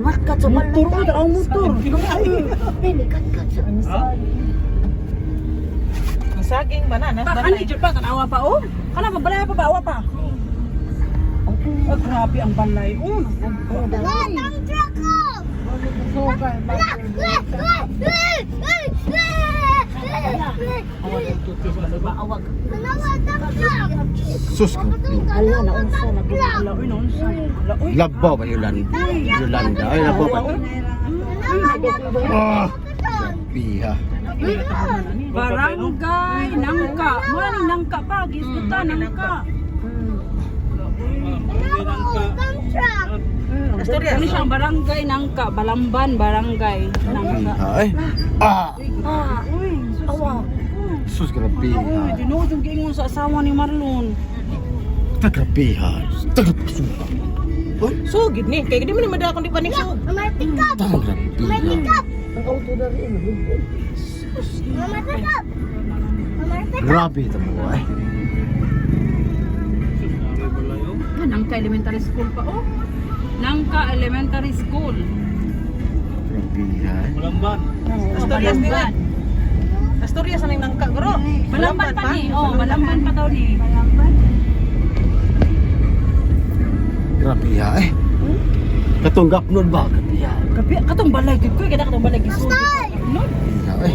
Nangatkat sa balay. Motor, oh, ang motor. Ay, nikat-kat sa Ang saging banana. Pa, ano jud pa tanawa pa oh. Kana pa balay pa ba awa pa. Oh, grabe ang balay. Oh, Ang truck. Sus, grabe. Ala, naunsa na Ala, uy, naunsa. Ala, uy. Labaw ba Yolanda? Yolanda. Ay, labaw ba? Ah, grabe ha. Barangay Nangka. Mo ni Nangka pa, gisguta Nangka. Asturias. Ano siyang Barangay Nangka, Balamban Barangay Nangka. Ay. Ah, Ah, Uy, sus. awa. sus, grabe Uy, ha. tinuod yung giingon sa asawa ni Marlon. Grabe ha. Tagrapasuka. Sugid ni. Kay di man ni madakon di pa ni sug. Grabe ha. Ang auto na rin. Grabe ito mo ay. Ah, Nangka Elementary School pa oh. Nangka Elementary School. Grabe ha. Balamban. Asturias ni nga. Asturias aning nangka gro. Balamban pa ni. Oh, Balamban pa daw ni. Grabe ha eh. Katunggap nun ba? Grabe ha. Grabe, katong balay gid ko, kada katong balay gisud. No? Grabe ha eh.